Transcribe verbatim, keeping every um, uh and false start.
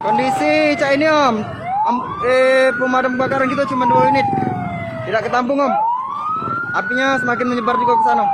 Kondisi cak ini, Om. Am-, eh, pemadam kebakaran kita cuma dua unit. Tidak ketampung, Om. Apinya semakin menyebar juga ke sana.